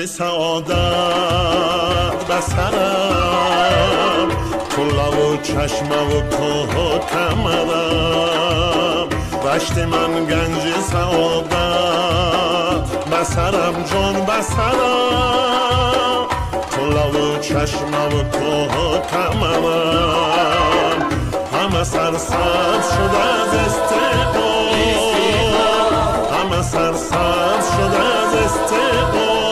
گنج سعادت بسرم، کلا و چشمه و کوه و کمرم. رشت من گنج سعادت بسرم، جان بسرم، کلا و چشمه و کوه و کمرم. همه سرسبز شده از استقلال، همه سرسبز شده از استقلال.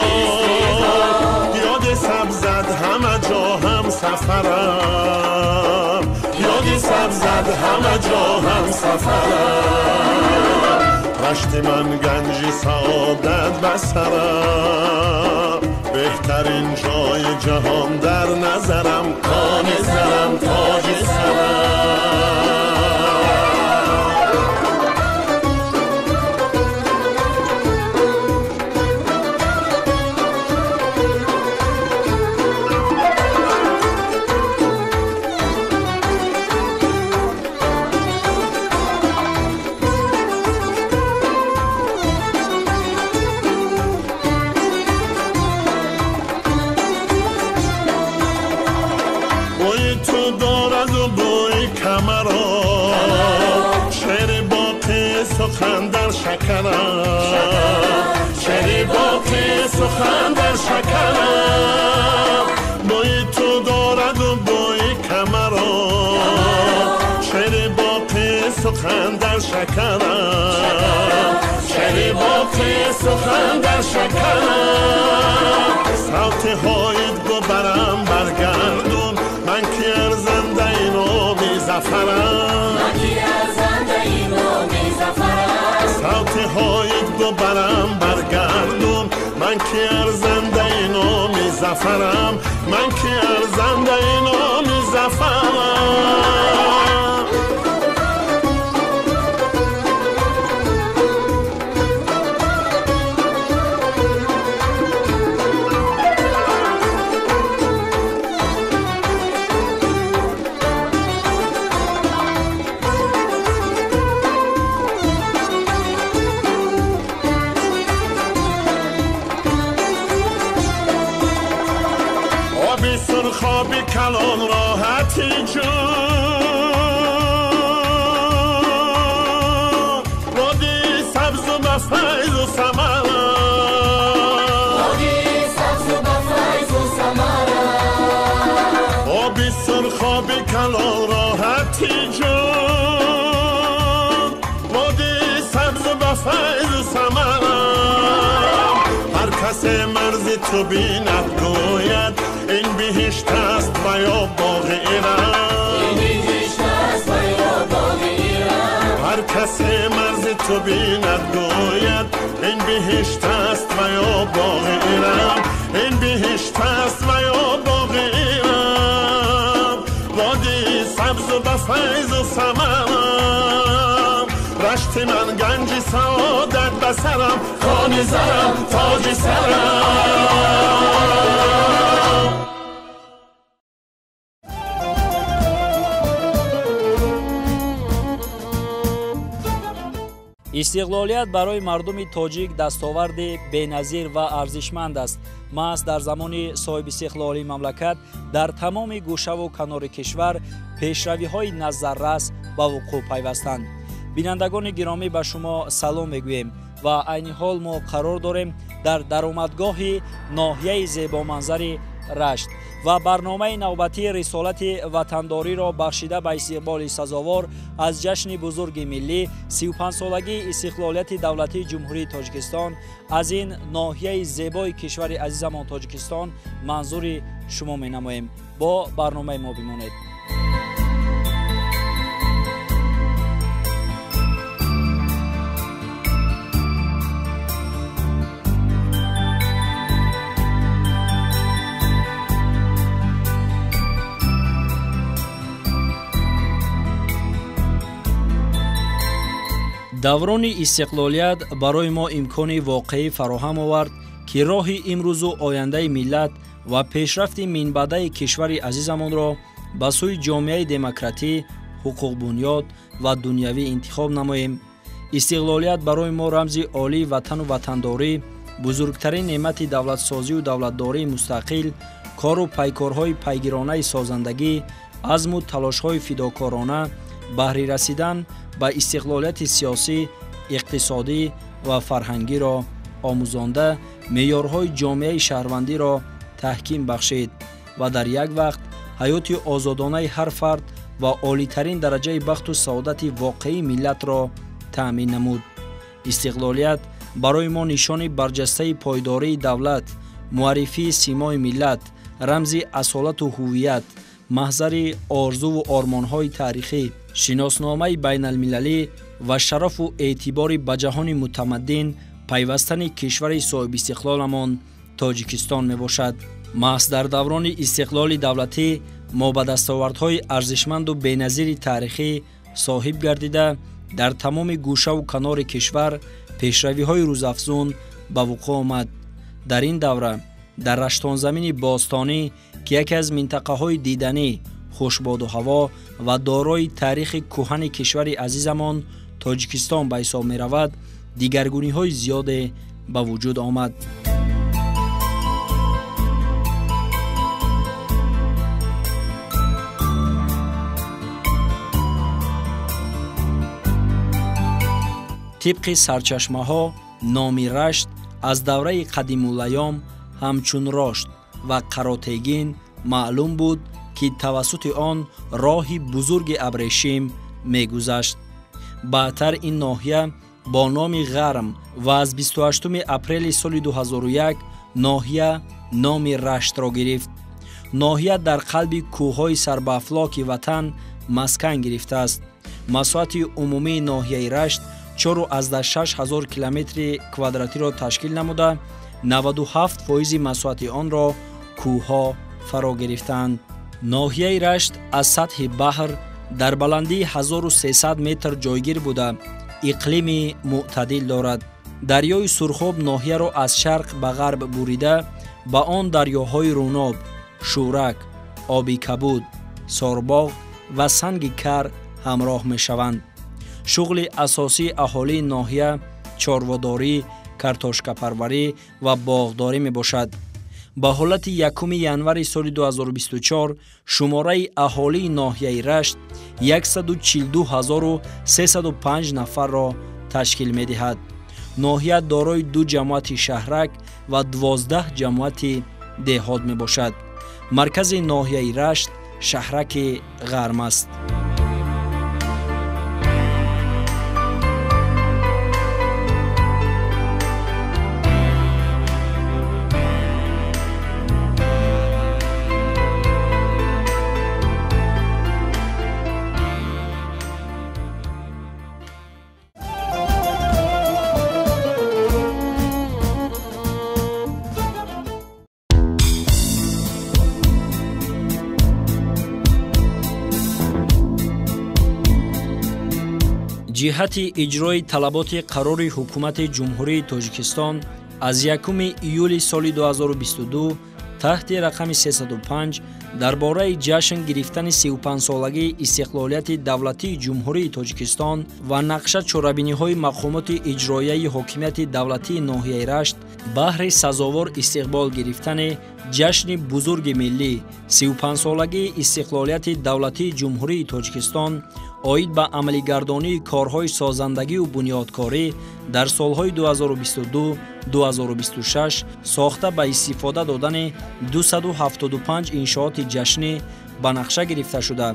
یاد سبزد همه جا هم سفرم، یاد سبزد همه جا هم سفرم. رشت من گنج سعادت بسرم، بهترین جای جهان در نظرم، کان زرم تاج سرم. سخن در شکرم، شعر باقی سخن در شکرم. بوی تو دارد و بوی کمرم، شعر باقی سخن در شکرم، شعر باقی سخن در شکرم. صوت هایت ببرم برگردون، من که ارزنده اینو می زفرم، صوت هایت ببرم برگردون، من که ارزنده اینو می زفرم، من که ارزنده اینو می زفرم. سرخابی کلان راحتی جون، وادی سبز و بفیض و ثمرم، وادی سبز و بفیض و ثمرم. آبی سرخابی کلان راحتی جون، وادی سبز و بفیض و ثمرم. هر کس مرز تو بیند گوید این بهشت است و یا باغ ایران، این بهشت است و یا باغ ایران. هر کس مرز تو بیند گوید این بهشت است و یا باغ ایران، این بهشت است و یا باغ ایران. وادی سبز و بفیض و ثمرم، رشت من گنج سعادت بسرم، کان زرم تاج سرم. Истиқлолият барои мардуми тоҷик дастоварди беназир ва арзишманд аст. Маҳз дар замони соҳибистиқлолии мамлакат дар тамоми гӯшаву канори кишвар пешравиҳои назаррас ба вуқӯъ пайвастанд. Бинандагони гиромӣ, ба шумо салом мегӯем ва айни ҳол мо қарор дорем дар даромадгоҳи ноҳияи зебоманзари Рашт ва барномаи навбатии рисолати ватандориро бахшида ба истиқболи сазовор аз ҷашни бузурги миллӣ 35-солагии истиқлолияти давлатии Ҷумҳурии Тоҷикистон аз ин ноҳияи зебои кишвари азизамон Тоҷикистон манзури шумо менамоем. Бо барномаи мо бимонед. Даврони истиқлолият барои мо имкони воқеӣ фароҳам овард, ки роҳи имрӯзу ояндаи миллат ва пешрафти минбаъдаи кишвари азизамонро ба сӯи ҷомеаи демократӣ, ҳуқуқбунёд ва дунявӣ интихоб намоем. Истиқлолият барои мо рамзи олии ватану ватандорӣ Бузургтарин неъмати давлатсозию давлатдории мустақил, кору пайкорҳои пайгиронаи созандагӣ, азму талошҳои фидокорона баҳри расидан ба истиқлолияти сиёсӣ, иқтисодӣ ва фарҳангиро омӯзонда, меъёрҳои ҷомеаи шаҳрвандиро таҳким бахшид ва дар як вақт ҳаёти озодонаи ҳар фард ва олитарин дараҷаи бахту саодати воқеии миллатро таъмин намуд. Истиқлолият барои мо нишони барҷастаи пойдории давлат, муаррифии симои миллат, рамзи асолату ҳуввият, маҳзари орзуву ормонҳои таърихӣ, шиносномаи байналмилалӣ ва шарафу эътибори ба ҷаҳони мутамаддин пайвастани кишвари соҳибистиқлоламон Тоҷикистон мебошад. Маҳз дар даврони истиқлоли давлатӣ мо ба дастовардҳои арзишманду беназири таърихӣ соҳиб гардида, дар тамоми гӯшаву канори кишвар пешравиҳои рӯзафзун ба вуқӯъ омад. Дар ин давра дар раштонзамини бостонӣ, ки яке аз минтақаҳои диданӣ, хушбоду ҳаво ва дорои таърихи кӯҳани кишвари азизамон Тоҷикистон ба ҳисоб меравад, дигаргуниҳои зиёде ба вуҷуд омад. Тибқи сарчашмаҳо, номи Рашт аз давраи қадимулайём ҳамчун Рошт ва Қаротегин маълум буд, ки тавассути он роҳи бузурги абрешим мегузашт. Баъдтар ин ноҳия бо номи Ғарм ва аз 28 апрели соли 2001 ноҳия номи Раштро гирифт. Ноҳия дар қалби кӯҳҳои сарбаафлоки ватан маскан гирифтааст. Масоҳати умумии ноҳияи Рашт 4,6 ҳазор километри квадратиро ташкил намуда, 97% масоҳати онро кӯҳҳо фаро гирифтаанд. Ноҳияи Рашт аз сатҳи баҳр дар баландии 1300 метр ҷойгир буда, иқлими мӯътадил дорад. Дарёи Сурхоб ноҳияро аз шарқ ба ғарб бурида, ба он дарёҳои Руноб, Шӯрак, Оби Кабуд, Сорбоғ ва Санги Кар ҳамроҳ мешаванд. Шуғли асосии аҳолии ноҳия чорводорӣ, картошкапарварӣ ва боғдорӣ мебошад. Ба ҳолати 1 январи соли 2024 шумораи аҳолии ноҳияи Рашт 142 305 нафарро ташкил медиҳад. Ноҳия дорои 2 ҷамоати шаҳрак ва 12 ҷамоати деҳот мебошад. Маркази ноҳияи Рашт шаҳраки Ғарм аст. Ҷиҳати иҷрои талаботи қарори Ҳукумати Ҷумҳурии Тоҷикистон аз 1 июли соли 2022 таҳти рақами 305 дар бораи ҷашн гирифтани 35-солагии истиқлолияти давлатии Ҷумҳурии Тоҷикистон ва нақша чорабиниҳои мақомоти иҷроияи ҳокимияти давлатии ноҳияи Рашт баҳри сазовор истиқбол гирифтани ҷашни бузурги миллӣ 35-солагии истиқлолияти давлатии Ҷумҳурии Тоҷикистон оид ба амалигардонии корҳои созандагию бунёдкорӣ дар солҳои 2022-2026 сохта ба истифода додани 275 иншооти ҷашнӣ ба нақша гирифта шуда,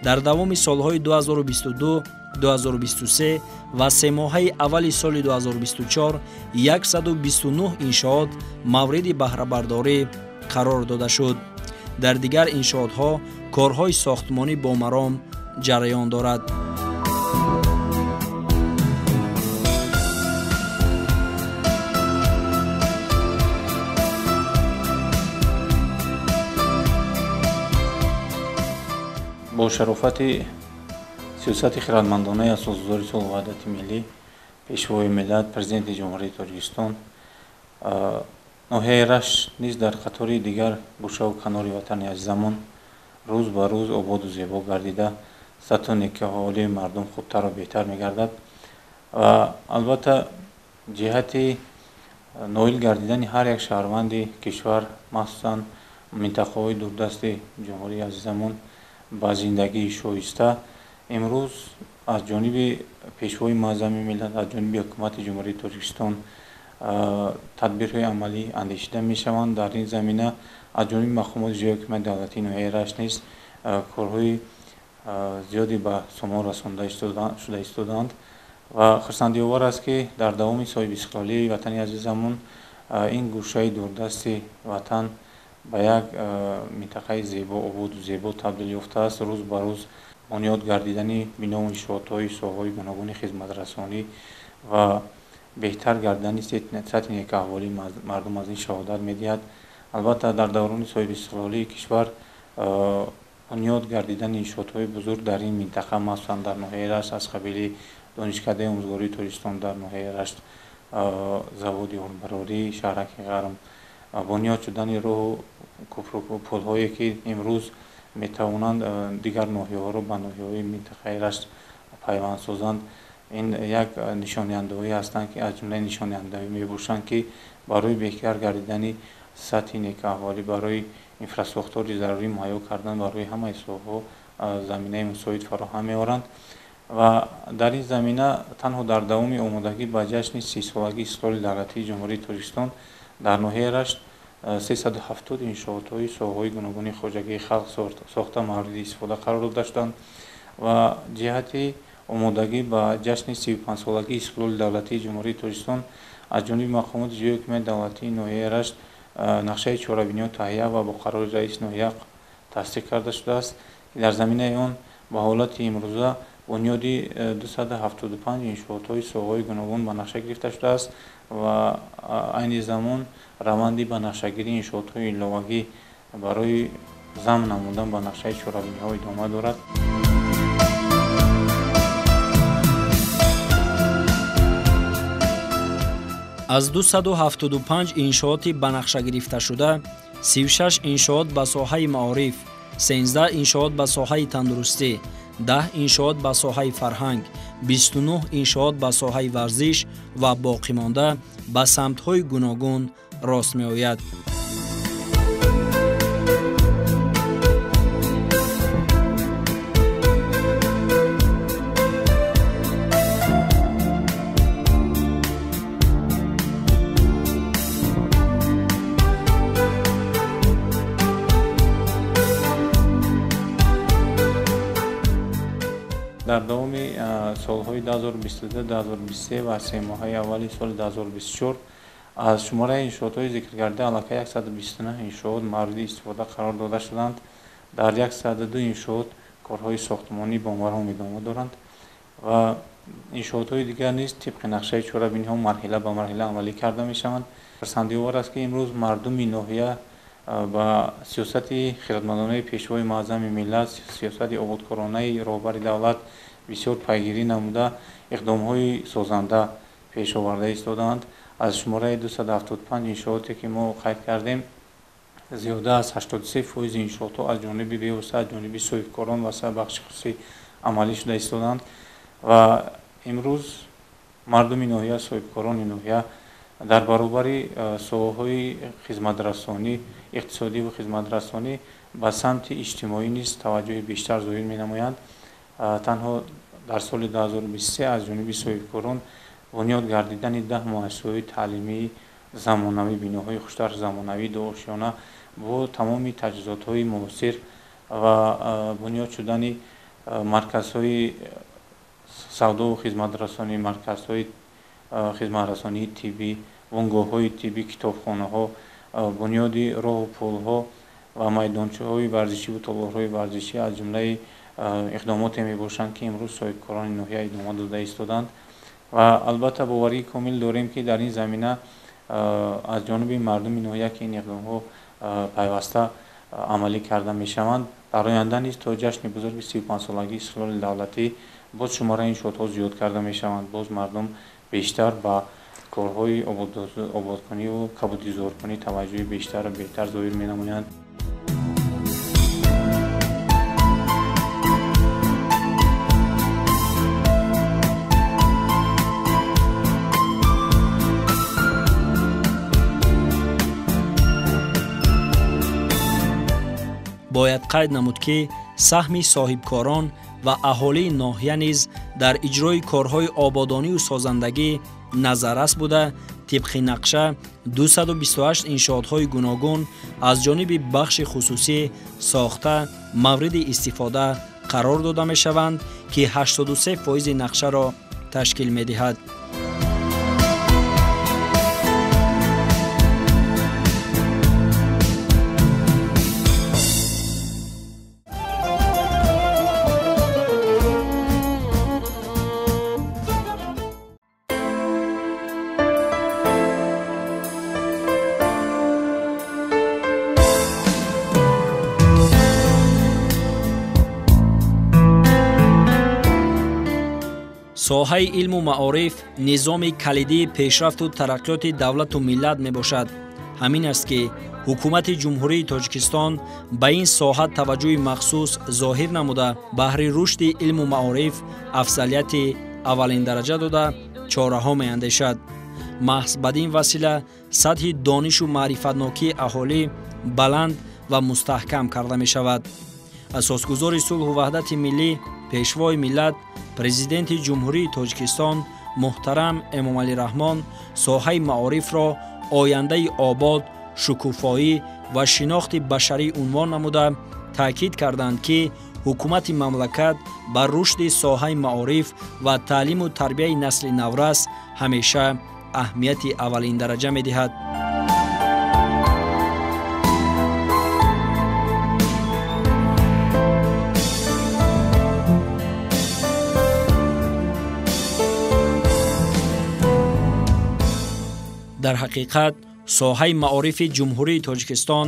дар давоми солҳои 2022-2023 ва семоҳаи аввали соли 2024 129 иншоот мавриди баҳрабардорӣ қарор дода шуд. Дар дигар иншоотҳо корҳои сохтмонӣ бо маром ҷараён дорад. Бо шарофати сиёсати хирадмандонаи асосгузори сулҳу ваҳдати миллӣ, Пешвои миллат, Президенти Ҷумҳурии Тоҷикистон, ноҳияи Рашт низ дар қатори дигар гӯшаву канори ватани азизамон рӯз ба рӯз ободу зебо гардида, сатҳу некиҳолии мардум хубтару беҳтар мегардад ва албатта ҷиҳати ноил гардидани ҳар як шаҳрванди кишвар, махсусан минтақаҳои дурдасти ҷумҳурии азизамон ба зиндагии шоиста, имрӯз аз ҷониби Пешвои муаззами миллат, аз ҷониби Ҳукумати Ҷумҳурии Тоҷикистон тадбирҳои амалӣ андешида мешаванд. Дар ин замина аз ҷониби мақомоти иҷроияи ҳукумати давлатии ноҳияи Рашт низ корҳои зиёде ба сомон расонда шуда истодаанд ва хурсандиовар аст, ки дар давоми соҳибистиқлолии ватани азизамон ин гӯшаи дурдасти ватан ба як минтақаи зебо, ободу зебо табдил ёфтааст. Рӯз ба рӯз бунёд гардидани бинову иншоотҳои соҳаҳои гуногуни хизматрасонӣ ва беҳтар гардидани сатҳи некаҳволии мардум аз ин шаҳодат медиҳад. Албатта, дар даврони соҳибистиқлолии кишвар бунёд гардидани иншоотҳои бузург дар ин минтақа, махсусан дар ноҳияи Рашт, аз қабили Донишкадаи омӯзгории Тоҷикистон дар ноҳияи Рашт, заводи ордбарорӣ, шаҳраки Ғарм, бунёд шудани роҳу кӯпруку пулҳое, ки имрӯз метавонанд дигар ноҳияҳоро ба ноҳияҳои минтақаи Рашт пайванд созанд, ин як нишондиҳандаҳое ҳастанд, ки аз ҷумлаи нишондиҳандаҳое мебошанд, ки барои беҳтар гардидани сатҳи некаҳволӣ, барои инфрасохтори зарурӣ муҳайё кардан барои ҳамаи соҳаҳо заминаи мусоид фароҳам меоранд. Ва дар ин замина танҳо дар давоми омодагӣ ба ҷашни 30-солагии истиқлоли давлатии Ҷумҳурии Тоҷикистон дар ноҳияи Рашт 370 иншоотҳои соҳаҳои гуногуни хоҷагии халқ сохта мавриди истифода қарор дода шуданд ва ҷиҳати омодагӣ ба ҷашни 35-солагии истиқлоли давлатии Ҷумҳурии Тоҷикистон аз ҷониби мақомоти иҷроияи ҳукумати давлатии ноҳияи Рашт нақшаи чорабиниҳо таҳия ва бо қарори раиси ноҳия тасдиқ карда шудааст, ки дар заминаи он ба ҳолати имрӯза бунёди 275 иншоотҳои соҳаҳои гуногун ба нақша гирифта шудааст ва айни замон раванди ба нақшагирии иншоотҳои иловагӣ барои зам намудан ба нақшаи чорабиниҳо идома дорад. Аз 275 иншооти ба нақша гирифташуда, 36 иншоот ба соҳаи маориф, 13 иншоот ба соҳаи тандурустӣ, 10 иншоот ба соҳаи фарҳанг, 29 иншоот ба соҳаи варзиш ва боқимонда ба самтҳои гуногун рост меояд. Дар давоми солҳои 2022, 2023 ва семоҳаи аввали соли 2024 аз шумораи иншоотҳои зикргардида аллакай 129 иншоот мавриди истифода қарор дода шуданд. Дар 102 иншоот корҳои сохтмонӣ бо маром идома доранд ва иншоотҳои дигар низ тибқи нақшаи чорабиниҳо марҳила ба марҳила амалӣ карда мешаванд. Хурсандиовар аст, ки имрӯз мардуми ноҳия ба сиёсати хирадмандонаи Пешвои муаззами миллат, сиёсати ободкоронаи роҳбари давлат бисёр пайгирӣ намуда, иқдомҳои созанда пеш оварда истодаанд. Аз шумораи 275 иншооте, ки мо қайд кардем, зиёда аз 83% иншоотҳо аз ҷониби бевосита аз ҷониби соҳибкорон ва бахши хусусӣ амалӣ шуда истодаанд ва имрӯз мардуми ноҳия, соҳибкорони ноҳия дар баробари соҳаҳои хизматрасонӣ, иқтисодӣ ва хизматрасонӣ ба самти иҷтимоӣ низ таваҷҷӯҳи бештар зоҳир менамоянд. Танҳо дар соли 2023 аз ҷониби соҳибкорон бунёд гардидани 10 муассисаҳои таълимии замонавӣ, биноҳои хуштар замонавӣ дуошёна бо тамоми таҷҳизотҳои муосир ва бунёд шудани марказҳои савдову хизматрасонӣ, марказҳои хизматрасонии тиббӣ, бунгоҳҳои тиббӣ, китобхонаҳо, бунёди роҳу пулҳо ва майдончаҳои варзишӣ ва толорҳои варзишӣ аз ҷумлаи иқдомоте мебошанд, ки имрӯз соҳибкорони ноҳия идома дода истоданд. Ва албатта боварии комил дорем, ки дар ин замина аз ҷониби мардуми ноҳия, ки ин иқдомҳо пайваста амалӣ карда мешаванд, дар оянда низ то ҷашни бузурги 35-солагии истиқлоли давлатӣ боз шумораи иншоотҳо зиёд карда мешаванд, боз мардум бештар ба корҳои ободкониву кабудизоркунӣ таваҷҷӯҳи бештару беҳтар зоҳир менамоянд. Бояд қайд намуд, ки саҳми соҳибкорон ва аҳолии ноҳия низ дар иҷрои корҳои ободонию созандагӣ назаррас буда, тибқи нақша 228 иншоотҳои гуногун аз ҷониби бахши хусусӣ сохта мавриди истифода қарор дода мешаванд, ки 83% нақшаро ташкил медиҳад. Соҳаи илму маориф низоми калидии пешрафту тараққиёти давлату миллат мебошад. Ҳамин аст, ки ҳукумати Ҷумҳурии Тоҷикистон ба ин соҳа таваҷҷӯҳи махсус зоҳир намуда, баҳри рушди илму маориф афзалияти аввалиндараҷа дода, чораҳо меандешад. Маҳз бадин васила сатҳи донишу маърифатнокии аҳолӣ баланд ва мустаҳкам карда мешавад. Асосгузори сулҳу ваҳдати миллӣ, Пешвои миллат, Президенти Ҷумҳурии Тоҷикистон муҳтарам Эмомалӣ Раҳмон соҳаи маорифро ояндаи обод, шукуфоӣ ва шинохти башарӣ унвон намуда, таъкид карданд, ки ҳукумати мамлакат ба рушди соҳаи маориф ва таълиму тарбияи насли наврас ҳамеша аҳамияти аввалиндараҷа медиҳад. Дар ҳақиқат, соҳаи маорифи Ҷумҳурии Тоҷикистон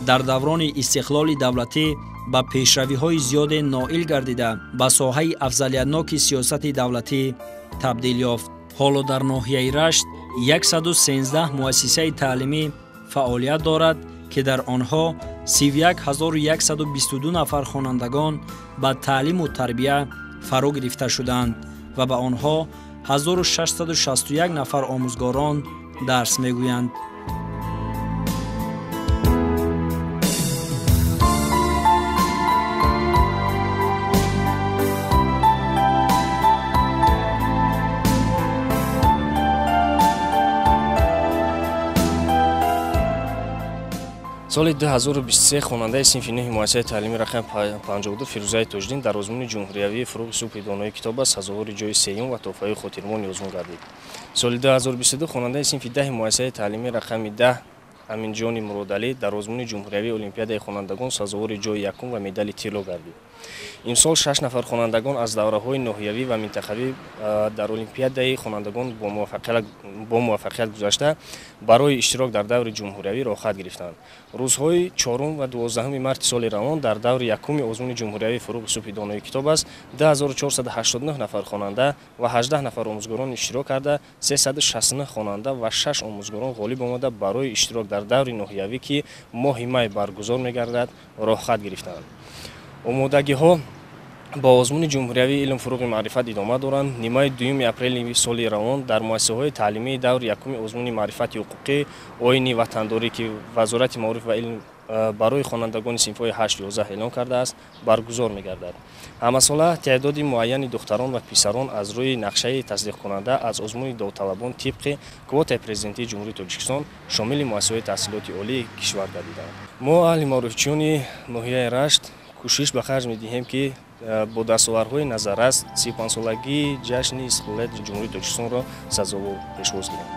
дар даврони истиқлоли давлатӣ ба пешравиҳои зиёде ноил гардида, ба соҳаи афзалиятноки сиёсати давлатӣ табдил ёфт. Ҳоло дар ноҳияи Рашт 113 муассисаи таълимӣ фаъолият дорад, ки дар онҳо 31122 нафар хонандагон ба таълиму тарбия фаро гирифта шудаанд ва ба онҳо 1661 нафар омӯзгорон дарс мегӯянд. Соли 2023 хонандаи синфи 9 муассисаи таълимии рақами 52 Фирӯзаи Тоҷиддин дар озмуни ҷумҳуриявии «Фурӯғи субҳи донои китоб» аст сазовори ҷои сеюм ва тӯҳфаи хотирмони озмун гардид. Соли 2022 хонандаи синфи 10 муассисаи таълимии рақами 10 Аминҷони Муродалӣ дар озмуни ҷумҳуриявии олимпиадаи хонандагон сазовори ҷои якум ва медали тилло гардид. Имсол 6 нафар хонандагон аз давраҳои ноҳиявӣ ва минтақавӣ дар олимпиадаи хонандагон бо муваффақият гузашта, барои иштирок дар даври ҷумҳуриявӣ роҳхат гирифтанд. Рӯзҳои 4 ва 12 марти соли равон дар даври якуми озмуни ҷумҳуриявии «Фурӯғи субҳи донои китоб» аст 2489 нафар хонанда ва 18 нафар омӯзгорон иштирок карда, 369 хонанда ва 6 омӯзгорон ғолиб омада, барои иштирок дар даври ноҳиявӣ, ки моҳи май баргузор мегардад, роҳхат гирифтанд. Омодагиҳо ба озмуни ҷумҳуриявии «Илм, фурӯғи маърифат» идома доранд. Нимаи дуюми апрели соли равон дар муассисаҳои таълимии даври якуми озмуни маърифати ҳуқуқӣ «Оини ватандорӣ», ки Вазорати маориф ва илм барои хонандагони синфҳои 8-11 эълон кардааст, баргузор мегардад. Ҳамасола теъдоди муайяни духтарон ва писарон аз рӯи нақшаи тасдиқкунанда аз озмуни довталабон тибқи квотаи Президентии Ҷумҳурии Тоҷикистон шомили муассисаҳои таҳсилоти олии кишвар гардиданд. Мо, аҳли маорифчиёни ноҳияи Рашт, кӯшиш ба харҷ медиҳем, ки бо дастовардҳои назаррас 35-солагии ҷашни истиқлолияти Ҷумҳурии Тоҷикистонро сазовор пешвоз гирем.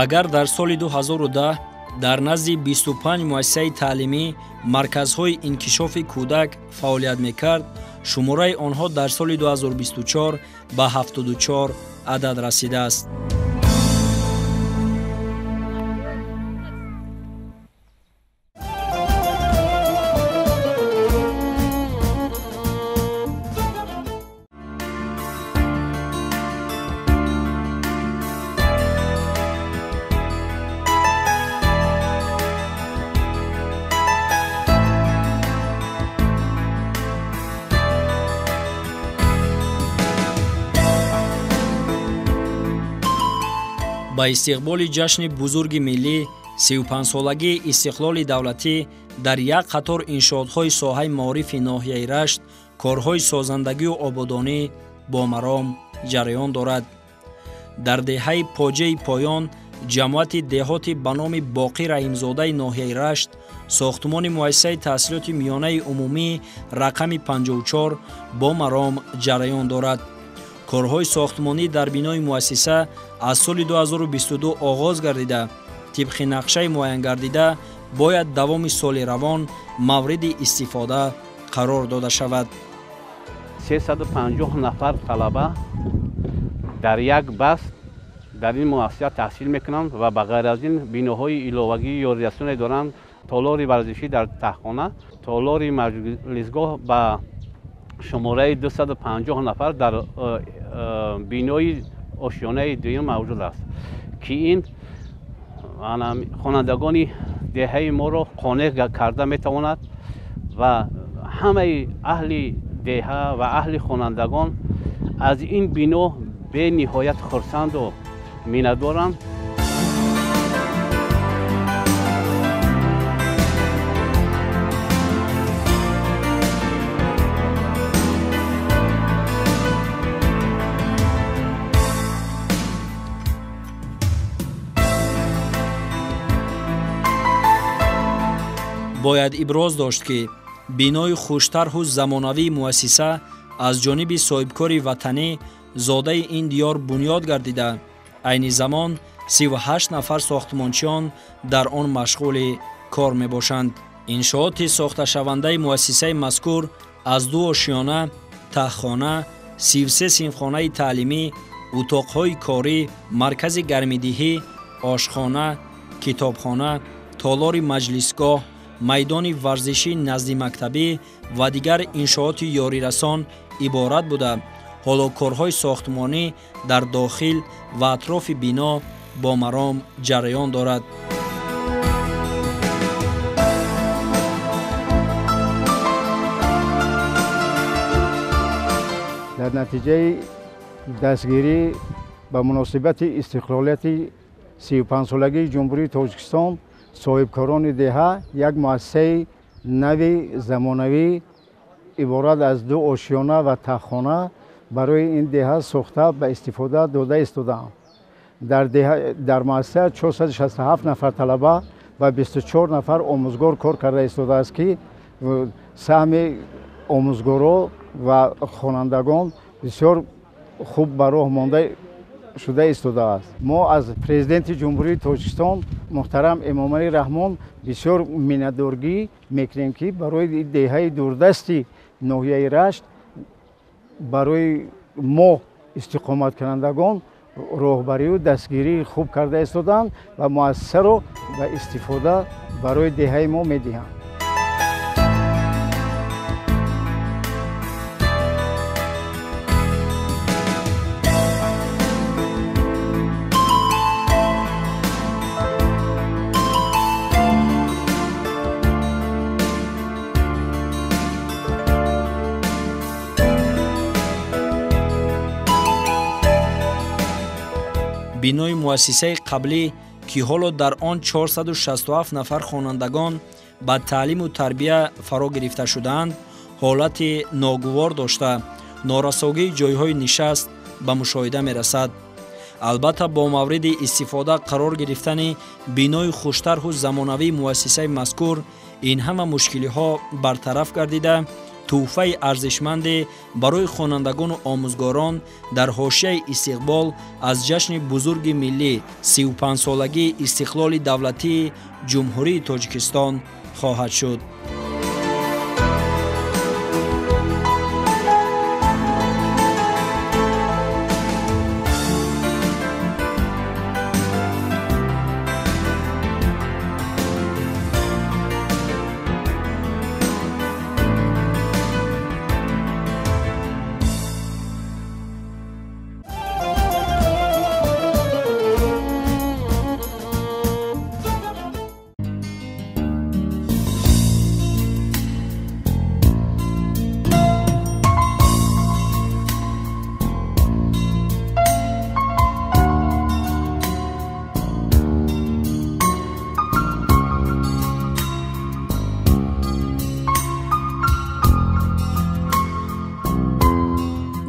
Агар дар соли 2010 дар назди 25 муассисаи таълимӣ марказҳои инкишофи кӯдак фаъолият мекард, шумораи онҳо дар соли 2024 ба 74 адад расидааст. Ба истиқболи ҷашни бузурги миллӣ 35-солагии истиқлоли давлатӣ дар як қатор иншоотҳои соҳаи маорифи ноҳияи Рашт корҳои созандагию ободонӣ бо маром ҷараён дорад. Дар деҳаи Поҷаи Поён ҷамоати деҳоти ба номи Боқӣ Раҳимзодаи ноҳияи Рашт сохтмони муассисаи таҳсилоти миёнаи умумӣ рақами 54 бо маром ҷараён дорад. Корҳои сохтмонӣ дар бинои муассиса аз соли 2022 оғоз гардида, тибқи нақшаи муайянгардида бояд давоми соли равон мавриди истифода қарор дода шавад. 350 нафар талаба дар як баст дар ин муассиса таҳсил мекунанд ва ба ғайр аз ин биноҳои иловагии ёрирасоне доранд. Толори варзишӣ дар таҳхона, толори маҷлисгоҳ ба шумораи 250 нафар дар бинои ошёнаи дуюм мавҷуд аст, ки ин хонандагони деҳаи моро қонеъ карда метавонад ва ҳамаи аҳли деҳа ва аҳли хонандагон аз ин бино бениҳоят хурсанду миннатдоранд. Бояд иброз дошт, ки бинои хуштарҳу замонавии муассиса аз ҷониби соҳибкори ватанӣ зодаи ин диёр бунёд гардида, айни замон 38 нафар сохтмончиён дар он машғули кор мебошанд. Иншооти сохташавандаи муассисаи мазкур аз ду ошёна, таҳхона, 33 синфхонаи таълимӣ, утоқҳои корӣ, маркази гармидиҳӣ, ошхона, китобхона, толори маҷлисгоҳ, майдони варзишӣ наздимактабӣ ва дигар иншооти ёрирасон иборат буда, ҳоло корҳои сохтмонӣ дар дохил ва атрофи бино бо маром ҷараён дорад. Дар натиҷаи дастгирӣ ба муносибати истиқлолияти 35-солагии Ҷумҳурии Тоҷикистон соҳибкорони деҳа як муассисаи нави замонавӣ иборат аз ду ошёна ва таҳхона барои ин деҳа сохта ба истифода дода истодаанд. Дар муассиса 467 нафар талаба ва 24 нафар омӯзгор кор карда истодааст, ки саҳми омӯзгоро ва хонандагон бисёр хуб ба роҳ монда шуда истодааст. Мо аз президенти Ҷумҳурии Тоҷикистон муҳтарам Эмомалӣ Раҳмон бисёр миннатдоргӣ мекунем, ки барои деҳаи дурдасти ноҳияи Рашт барои мо истиқоматкунандагон роҳбарию дастгирии хуб карда истодаанд ва муассисаро ба истифода барои деҳаи мо медиҳанд. Бинои муассисаи қаблӣ, ки ҳоло дар он 467 нафар хонандагон ба таълиму тарбия фаро гирифта шудаанд, ҳолати ногувор дошта, норасогии ҷойҳои нишаст ба мушоҳида мерасад. Албатта, бо мавриди истифода қарор гирифтани бинои хуштарҳу замонавии муассисаи мазкур ин ҳама мушкилиҳо бартараф гардида, тӯҳфаи арзишманде барои хонандагону омӯзгорон дар ҳошияи истиқбол аз ҷашни бузурги миллӣ 35-солагии истиқлоли давлатии Ҷумҳурии Тоҷикистон хоҳад шуд.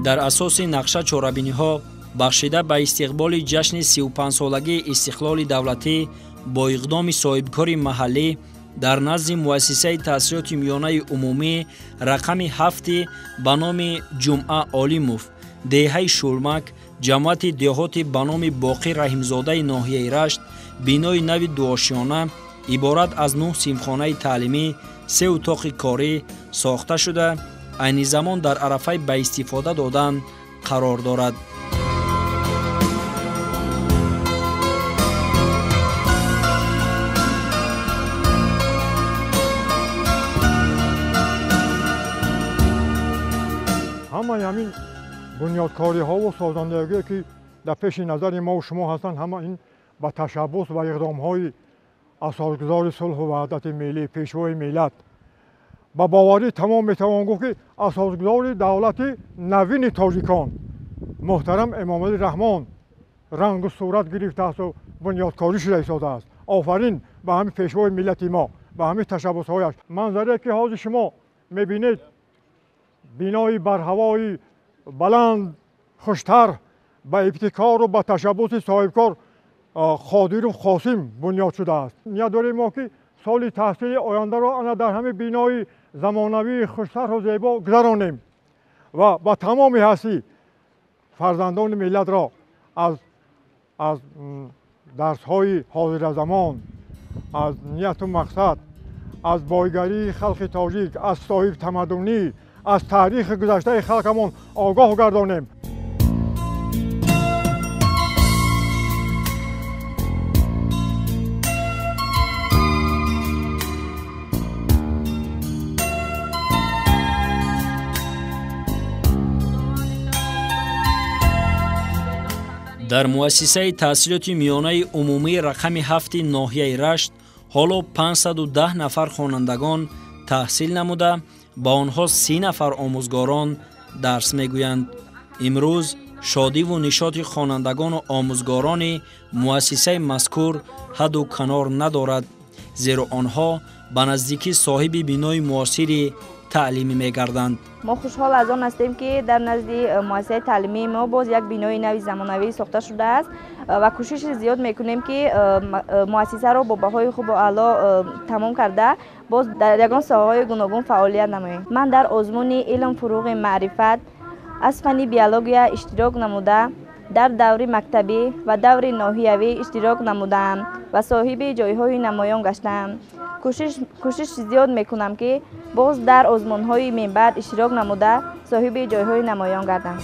Дар асоси нақша чорабиниҳо бахшида ба истиқболи ҷашни 35-солагии истиқлоли давлатӣ бо иқдоми соҳибкори маҳаллӣ дар назди муассисаи таҳсилоти миёнаи умумӣ рақами 7 ба номи Ҷумъа Олимов, деҳаи Шулмак, ҷамоати деҳоти ба номи Боқӣ Раҳимзодаи ноҳияи Рашт бинои нави дуошиёна иборат аз 9 синфхонаи таълимӣ, 3 утоқи корӣ сохта шуда, айни замон дар арафаи ба истифода додан қарор дорад. Ҳамаи ҳамин бунёдкориҳову созандагие ки дар пеши назари мову шумо ҳастанд, ҳама ин ба ташаббус ва иқдомҳои асосгузори сулҳу ваҳдати миллӣ, пешвои миллат. Ба боварӣ тамом метавон гуфт, ки асосгузори давлати навини тоҷикон муҳтарам Эмомалӣ Раҳмон рангу сурат гирифтаасту бунёдкорӣ шуда истодааст. Офарин ба ҳамин пешвои миллати мо, ба ҳамин ташаббусҳояш. Манзарае ки ҳозир шумо мебинед, бинои барҳавои баланд, хуштар ба ибтикору ба ташаббуси соҳибкор Қодиров Қосим бунёд шудааст. Ният дорем мо ки соли таҳсили ояндаро ана дар ҳамин бинои замонавии хуштарҳу зебо гузаронем ва ба тамоми ҳастӣ фарзандони миллатро аз дарсҳои ҳозиразамон, аз нияту мақсад, аз бойгарии халқи тоҷик, аз соҳибтамаддунӣ, аз таърихи гузаштаи халқамон огоҳ гардонем. Дар муассисаи таҳсилоти миёнаи умумии рақами 7 ноҳияи Рашт ҳоло 510 нафар хонандагон таҳсил намуда, ба онҳо 30 нафар омӯзгорон дарс мегӯянд. Имрӯз шодиву нишоти хонандагону омӯзгорони муассисаи мазкур ҳадду канор надорад, зеро онҳо ба наздикӣ соҳиби бинои муосири таълимӣ мегарданд. Мо хушҳол аз он ҳастем, ки дар назди муассисаи таълимии мо боз як бинои нави замонавӣ сохта шудааст ва кӯшиши зиёд мекунем, ки муассисаро бо баҳои хубу аъло тамом карда боз дар ягон соҳаҳои гуногун фаъолият намоем. Ман дар озмуни илм фуруғи маърифат аз фанни биология иштирок намуда, дар даври мактабӣ ва даври ноҳиявӣ иштирок намудаам ва соҳиби ҷойҳои намоён гаштаам. Кӯшиш зиёд мекунам, ки боз дар озмунҳои минбаъд иштирок намуда соҳиби ҷойҳои намоён гардам.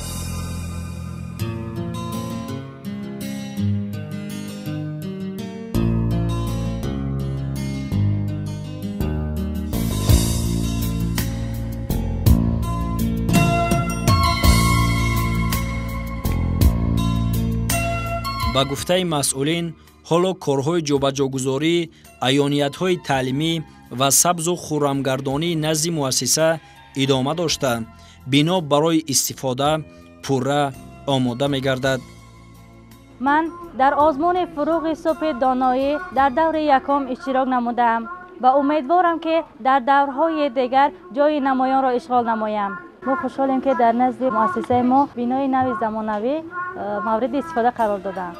Ба гуфтаи масъулин, ҳоло корҳои ҷобаҷогузорӣ, аёниятҳои таълимӣ ва сабзу хуррамгардонии назди муассиса идома дошта, бино барои истифода пурра омода мегардад. Ман дар озмуни фуруғи субҳи доноӣ дар даври якум иштирок намудаам ва умедворам, ки дар даврҳои дигар ҷойи намоёнро ишғол намоям. Мо хушҳолем, ки дар назди муассисаи мо бинои нави замонавӣ мавриди истифода қарор додаанд.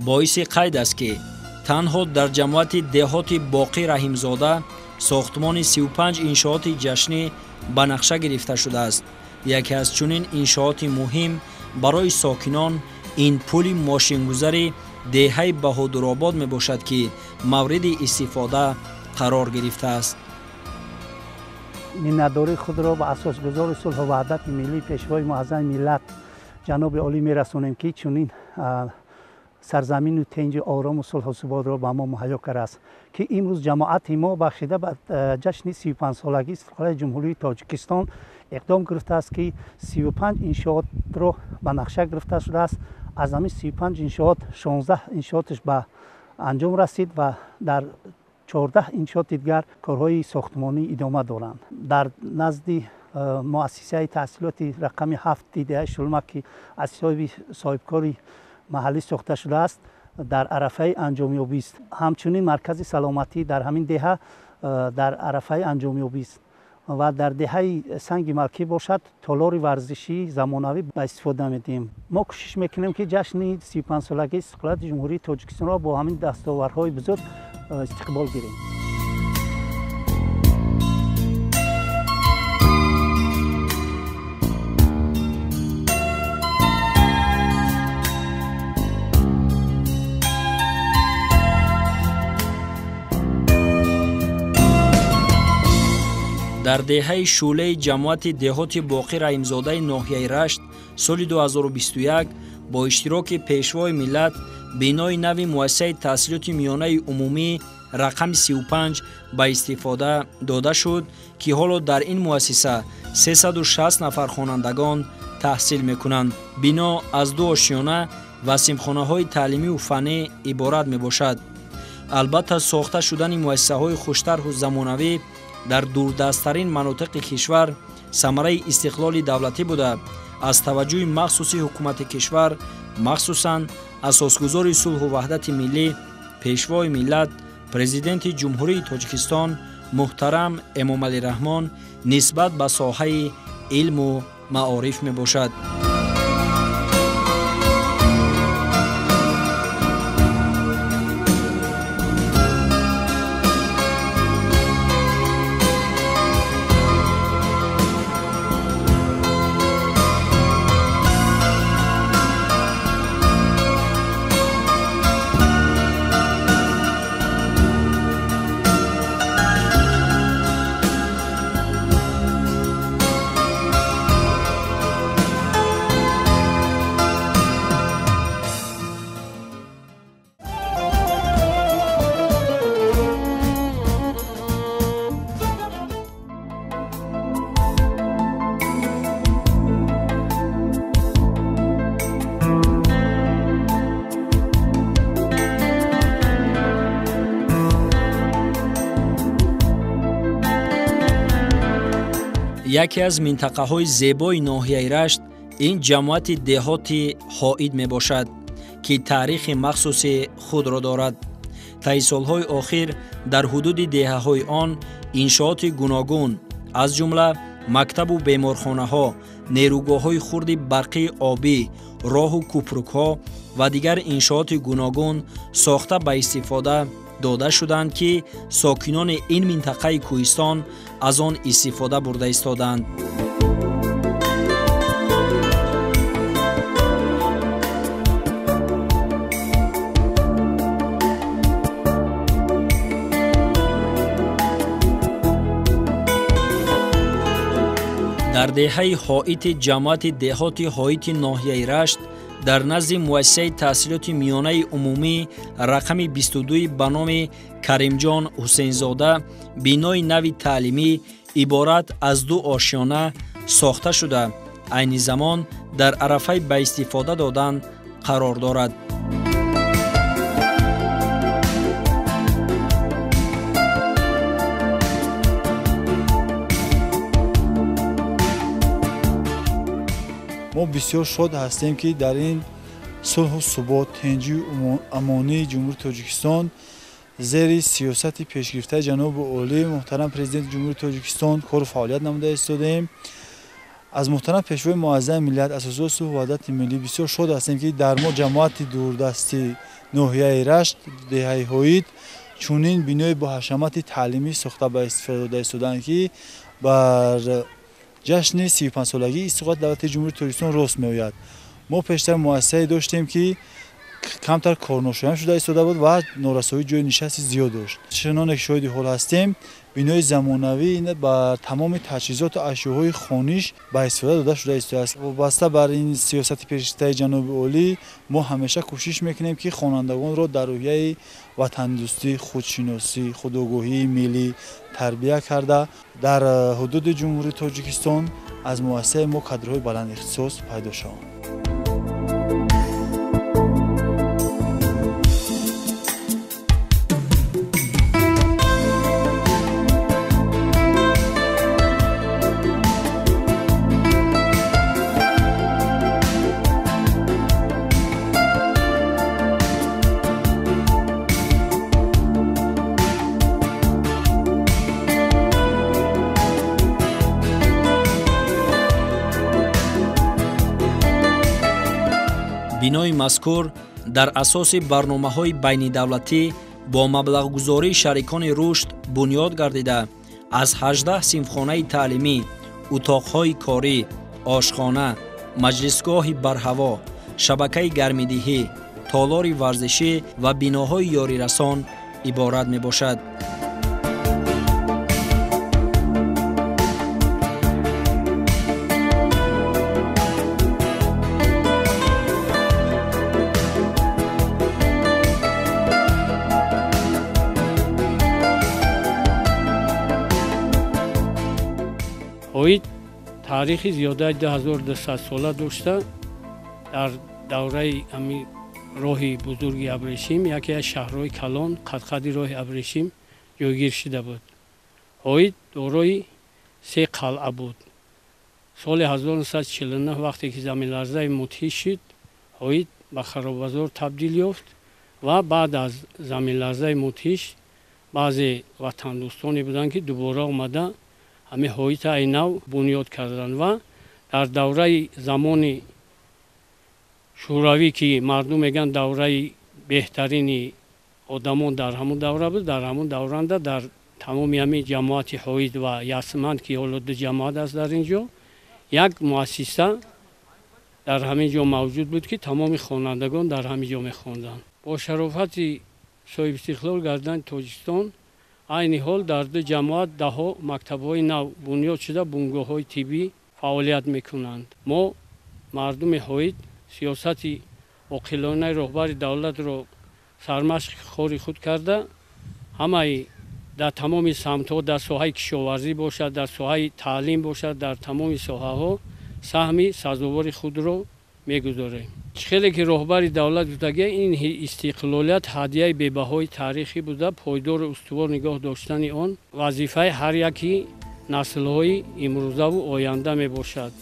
Боиси қайд аст, ки танҳо дар ҷамоати деҳоти Боқӣ Раҳимзода сохтмони 35 иншооти ҷашнӣ ба нақша гирифта шудааст. Яке аз чунин иншооти муҳим барои сокинон ин пули мошингузари деҳаи Баҳодуробод мебошад, ки мавриди истифода қарор гирифтааст. Миннатдории худро ба асосгузори сулҳу ваҳдати миллӣ, пешвои муаззами миллат ҷаноби олӣ мерасонем, ки чунин сарзамину тинҷу орому сулҳу суботро ба мо муҳайё кардааст, ки имрӯз ҷамоати мо бахшида ба ҷашни 35-солагии истиқлолияти Ҷумҳурии Тоҷикистон иқдом гирифтааст, ки 35 иншоотро ба нақша гирифта шудааст. Аз ҳамин 35 иншоот 16 иншооташ ба анҷом расид ва дар 14 иншооти дигар корҳои сохтмонӣ идома доранд. Дар назди муассисаи таҳсилоти рақами 7 деҳаи Шулмак, ки аз ҳисоби соҳибкори маҳаллӣ сохта шудааст, дар арафаи анҷомёбист. Ҳамчунин маркази саломатӣ дар ҳамин деҳа дар арафаи анҷомёбист ва дар деҳаи Санги Малкӣ бошад, толори варзишии замонавӣ ба истифода медиҳем. Мо кӯшиш мекунем, ки ҷашни 35-солагии истиқлолияти Ҷумҳурии Тоҷикистонро бо ҳамин дастовардҳои бузург истиқбол гирем. Дар деҳаи Шӯлаи ҷамоати деҳоти Боқӣ Раҳимзодаи ноҳияи Рашт соли 2021 бо иштироки Пешвои миллат бинои нави муассисаи таҳсилоти миёнаи умумӣ рақами 35 ба истифода дода шуд, ки ҳоло дар ин муассиса 360 нафар хонандагон таҳсил мекунанд. Бино аз ду ошёна ва синфхонаҳои таълимию фаннӣ иборат мебошад. Албатта, сохта шудани муассисаҳои хуштарҳу замонавӣ дар дурдасттарин манотиқи кишвар самараи истиқлоли давлатӣ буда, аз таваҷҷӯҳи махсуси ҳукумати кишвар, махсусан асосгузори сулҳу ваҳдати миллӣ, Пешвои миллат, Президенти Ҷумҳурии Тоҷикистон муҳтарам Эмомалӣ Раҳмон нисбат ба соҳаи илму маориф мебошад. Яке аз минтақаҳои зебои ноҳияи Рашт ин ҷамоати деҳоти Ҳоид мебошад, ки таърихи махсуси худро дорад. Таи солҳои охир дар ҳудуди деҳаҳои он иншооти гуногун, аз ҷумла мактабу беморхонаҳо, нерӯгоҳҳои хурди барқии обӣ, роҳу кӯпрукҳо ва дигар иншооти гуногун сохта ба истифода дода шуданд, ки сокинони ин минтақаи кӯҳистон аз он истифода бурда истоданд. Дар деҳаи Ҳоити ҷамоати деҳоти Ҳоити ноҳияи Рашт дар назди муассисаи таҳсилоти миёнаи умумӣ рақами 22 ба номи Каримҷон Ҳусейнзода бинои нави таълимӣ иборат аз ду ошёна сохта шуда, айни замон дар арафаи ба истифода додан қарор дорад. Мо бисёр шод ҳастем, ки дар ин сулҳу субот, тинҷию амонии Ҷумҳурии Тоҷикистон зери сиёсати пешгирифтаи ҷаноби олӣ муҳтарам Президенти Ҷумҳурии Тоҷикистон кору фаъолият намуда истодаем. Аз муҳтарам Пешвои муаззами миллат, асосгузори сулҳу ваҳдати миллӣ бисёр шод ҳастем, ки дар мо ҷамоати дурдасти ноҳияи Рашт, деҳаи Ҳоид чунин бинои бо ҳашамати таълимӣ сохта ба истифода дода истодаанд, ки бар ҷашни 35-солагии истиқлолияти давлати Ҷумҳурии Тоҷикистон рост меояд. Мо пештар муассисае доштем, ки камтар корношоям шуда истода буд ва норасоии ҷои нишасти зиёд дошт. Чуноне ки шоҳиди ҳол ҳастем, бинои замонавӣ бар тамоми таҷҳизоту ашёҳои хониш ба истифода дода шуда истодааст. Вобаста бар ин сиёсати пешгирифтаи ҷаноби олӣ мо ҳамеша кӯшиш мекунем, ки хонандагонро дар рӯҳияи ватандӯстӣ, худшиносӣ, худогоҳии миллӣ тарбия карда, дар ҳудуди Ҷумҳурии Тоҷикистон аз муассисаи мо кадрҳои баландихтисос пайдо шаванд. Бинои мазкур дар асоси барномаҳои байнидавлатӣ бо маблағгузории шарикони рушд бунёд гардида, аз 18 синфхонаи таълимӣ, утоқҳои корӣ, ошхона, маҷлисгоҳи барҳаво, шабакаи гармидиҳӣ, толори варзишӣ ва биноҳои ёрирасон иборат мебошад. Ҳоит таърихи зиёдаи 2200 сола дошта, дар давраи ҳамин роҳи бузурги Абрешим яке аз шаҳрҳои калон қадқади роҳи Абрешим ҷойгир шуда буд. Ҳоит дорои 3 қалъа буд. Соли 1949 вақте ки заминларзаи мудҳиш шуд, Ҳоит ба харобазор табдил ёфт ва баъд аз заминларзаи мудҳиш баъзе ватандӯстоне буданд, ки дубора омада ҳамин ҳоита ай нав бунёд карданд ва дар давраи замони шӯравӣ, ки мардум мегӯянд давраи беҳтарини одамон дар ҳамон давра буд, дар ҳамон давранда дар тамоми ҳамин ҷамоати Ҳоит ва Ясманд, ки ҳоло ду ҷамоат аст дар ин ҷо, як муассиса дар ҳамин ҷо мавҷуд буд, ки тамоми хонандагон дар ҳамин ҷо мехонданд. Бо шарофати соҳибистиқлол гардидани Тоҷикистон айни ҳол дар ду ҷамоат даҳҳо мактабҳои нав бунёд шуда, бунгоҳҳои тиббӣ фаъолият мекунанд. Мо мардуми Ҳоит сиёсати оқилонаи роҳбари давлатро сармашқи кори худ карда, ҳамаи дар тамоми самтҳо, дар соҳаи кишоварзӣ бошад, дар соҳаи таълим бошад, дар тамоми соҳаҳо саҳми сазовори худро мегузорем. Хеле ки роҳбари давлат гуфтагия, ин истиқлолият ҳадияи бебаҳои таърихӣ буда, пойдору устувор нигоҳ доштани он вазифаи ҳар яки наслҳои имрӯзаву оянда мебошад.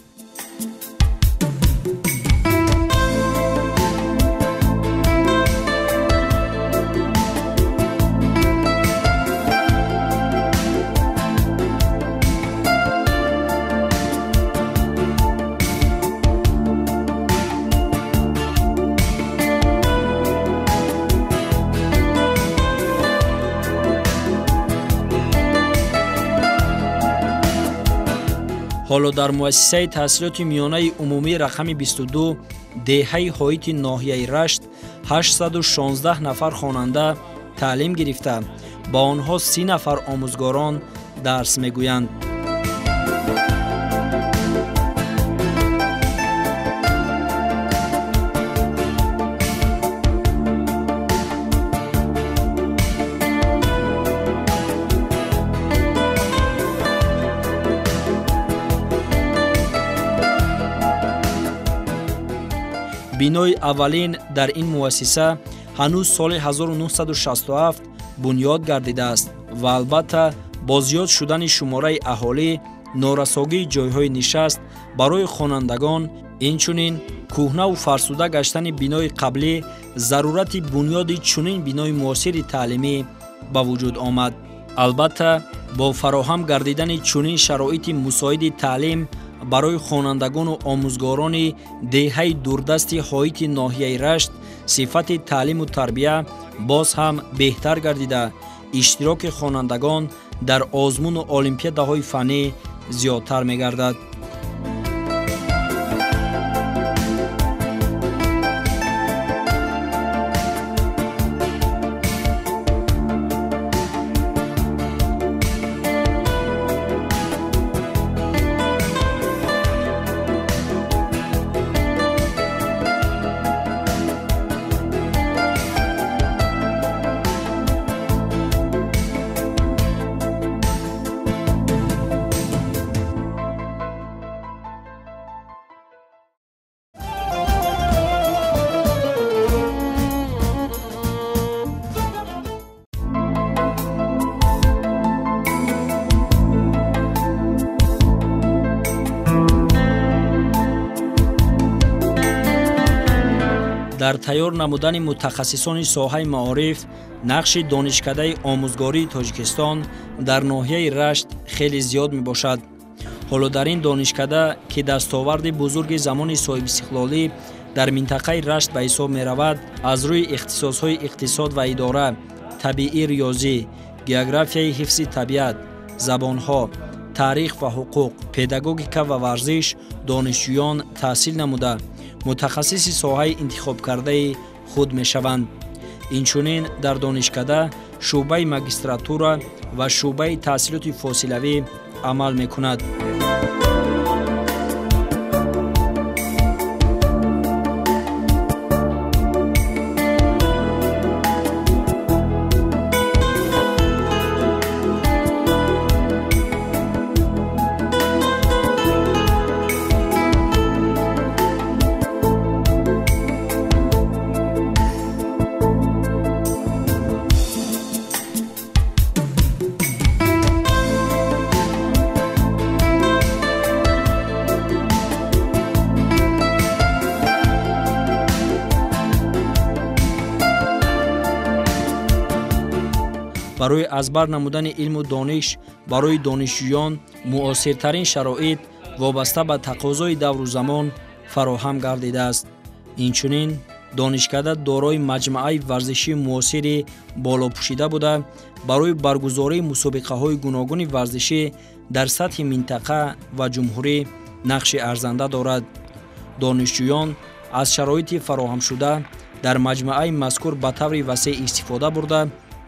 Ҳоло дар муассисаи таҳсилоти миёнаи умумӣ рақами 22 деҳаи Ҳоити ноҳияи Рашт 816 нафар хонанда таълим гирифта, ба онҳо 30 нафар омӯзгорон дарс мегӯянд. Бинои аввалин дар ин муассиса ҳанӯз соли 1967 бунёд гардидааст ва албатта бо зиёд шудани шумораи аҳолӣ, норасогии ҷойҳои нишаст барои хонандагон, инчунин кӯҳнаву фарсуда гаштани бинои қаблӣ, зарурати бунёди чунин бинои муосири таълимӣ ба вуҷуд омад. Албатта бо фароҳам гардидани чунин шароити мусоиди таълим барои хонандагону омӯзгорони деҳаи дурдасти Ҳоити ноҳияи Рашт сифати таълиму тарбия боз ҳам беҳтар гардида, иштироки хонандагон дар озмуну олимпиадаҳои фаннӣ зиёдтар мегардад. Дар тайёр намудани мутахассисони соҳаи маориф нақши донишкадаи омӯзгории Тоҷикистон дар ноҳияи Рашт хеле зиёд мебошад. Ҳоло дар ин донишкада, ки дастоварди бузурги замони соҳибистиқлолӣ дар минтақаи Рашт ба ҳисоб меравад, аз рӯи ихтисосҳои иқтисод ва идора, табиӣ риёзӣ, географияи ҳифзи табиат, забонҳо, таърих ва ҳуқуқ, педагогика ва варзиш донишҷӯён таҳсил намуда, мутахассиси соҳаи интихобкардаи худ мешаванд. Инчунин дар донишкада шӯъбаи магистратура ва шӯъбаи таҳсилоти фосилавӣ амал мекунад. Барои аз бар намудани илму дониш барои донишҷӯён муосиртарин шароит вобаста ба тақозои давру замон фароҳам гардидааст. Инчунин донишкада дорои маҷмӯаи варзишии муосири болопӯшида буда, барои баргузории мусобиқаҳои гуногуни варзишӣ дар сатҳи минтақа ва ҷумҳурӣ нақши арзанда дорад. Донишҷӯён аз шароити фароҳамшуда дар маҷмӯаи мазкур ба таври васеъ истифода бурда,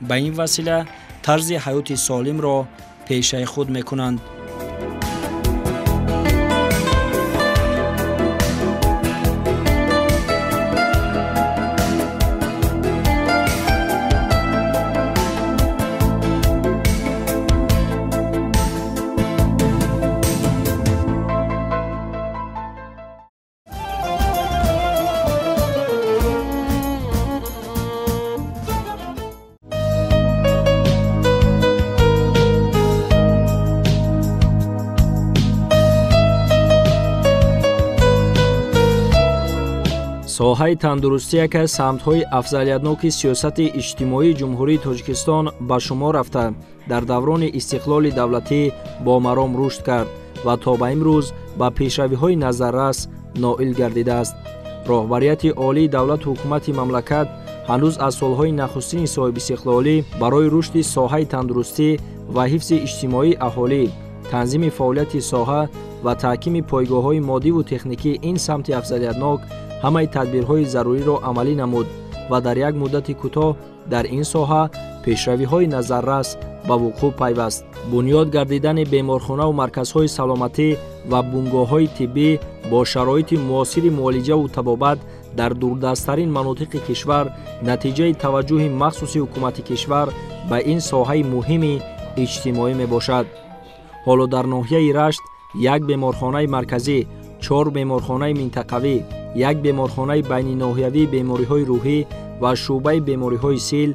ба ин васила тарзи ҳаёти солимро пешаи худ мекунанд. Соҳаи тандурустӣ яке аз самтҳои афзалиятноки сиёсати иҷтимоии Ҷумҳурии Тоҷикистон ба шумор рафта, дар даврони истиқлоли давлатӣ бо маром рушд кард ва то ба имрӯз ба пешравиҳои назаррас ноил гардидааст. Роҳбарияти олии давлату ҳукумати мамлакат ҳанӯз аз солҳои нахустини соҳибистиқлолӣ барои рушди соҳаи тандурустӣ ва ҳифзи иҷтимоии аҳолӣ, танзими фаъолияти соҳа ва таҳкими пойгоҳҳои моддиву техникии ин самти афзалиятнок ҳамаи тадбирҳои заруриро амалӣ намуд ва дар як муддати кӯтоҳ дар ин соҳа пешравиҳои назаррас ба вуқӯъ пайваст. Бунёд гардидани беморхонаву марказҳои саломатӣ ва бунгоҳҳои тиббӣ бо шароити муосири муолиҷаву табобат дар дурдасттарин манотиқи кишвар натиҷаи таваҷҷӯҳи махсуси ҳукумати кишвар ба ин соҳаи муҳими иҷтимоӣ мебошад. Ҳоло дар ноҳияи Рашт як беморхонаи марказӣ, 4 беморхонаи минтақавӣ, як беморхонаи байниноҳиявии бемориҳои рӯҳӣ ва шӯъбаи бемориҳои сил,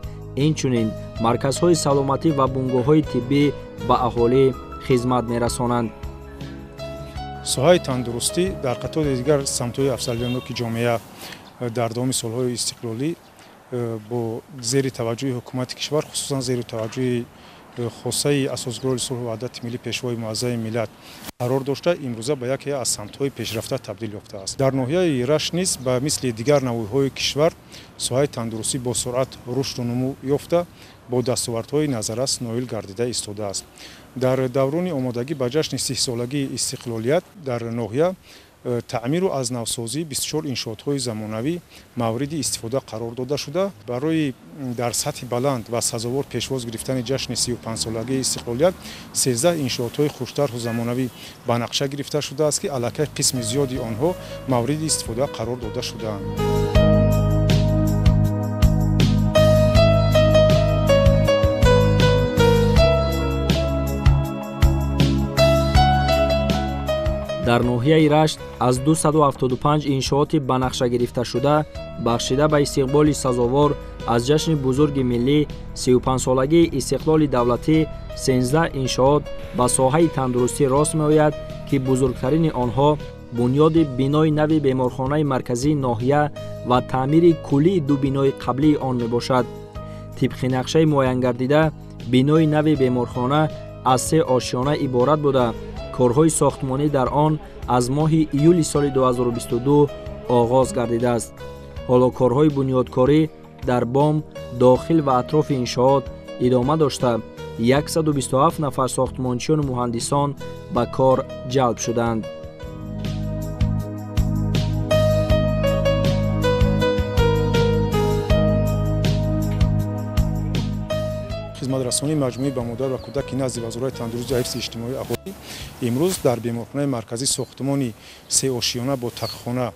инчунин марказҳои саломатӣ ва бунгоҳҳои тиббӣ ба аҳолӣ хизмат мерасонанд. Соҳаи тандурустӣ дар қатори дигар самтҳои афзалиятноки ҷомеа дар давоми солҳои истиқлолӣ бо зери таваҷҷӯҳи ҳукумати кишвар, хусусан зери таваҷҷӯҳи хосаи асосгузори сулҳу ваҳдати миллӣ Пешвои муаззами миллат қарор дошта, имрӯза ба яке аз самтҳои пешрафта табдил ёфтааст. Дар ноҳияи Рашт низ ба мисли дигар навоҳиҳои кишвар соҳаи тандурустӣ бо суръат рушду нумӯ ёфта, бо дастовардҳои назаррас ноил гардида истодааст. Дар даврони омодагӣ ба ҷашни 30-солагии истиқлолият дар ноҳия таъмиру аз навсозии 24 иншоотҳои замонавӣ мавриди истифода қарор дода шуда, барои дар сатҳи баланд ва сазовор пешвоз гирифтани ҷашни 35-солагии истиқлолият 13 иншоотҳои хуштарҳу замонавӣ ба нақша гирифта шудааст, ки аллакай қисми зиёди онҳо мавриди истифода қарор дода шудаанд. Дар ноҳияи Рашт аз 275 иншооти ба нақша гирифташуда бахшида ба истиқболи сазовор аз ҷашни бузурги миллӣ 35-солагии истиқлоли давлатӣ 13 иншоот ба соҳаи тандурустӣ рост меояд, ки бузургтарини онҳо бунёди бинои нави беморхонаи марказии ноҳия ва таъмири куллии ду бинои қаблии он мебошад. Тибқи нақшаи муайянгардида, бинои нави беморхона аз 3 ошёна иборат буда, корҳои сохтмонӣ дар он аз моҳи июли соли 2022 оғоз гардидааст. Ҳоло корҳои бунёдкорӣ дар бом, дохил ва атрофи иншоот идома дошта, 127 нафар сохтмончиёну муҳандисон ба кор ҷалб шуданд. Хизматрасонии маҷмӯӣ ба модар ва кӯдак, ки назди Вазорати тандурустӣ ва ҳифзи иҷтимоии аҳолӣ имрӯз дар беморхонаи марказӣ сохтмони сеошиёна бо таххона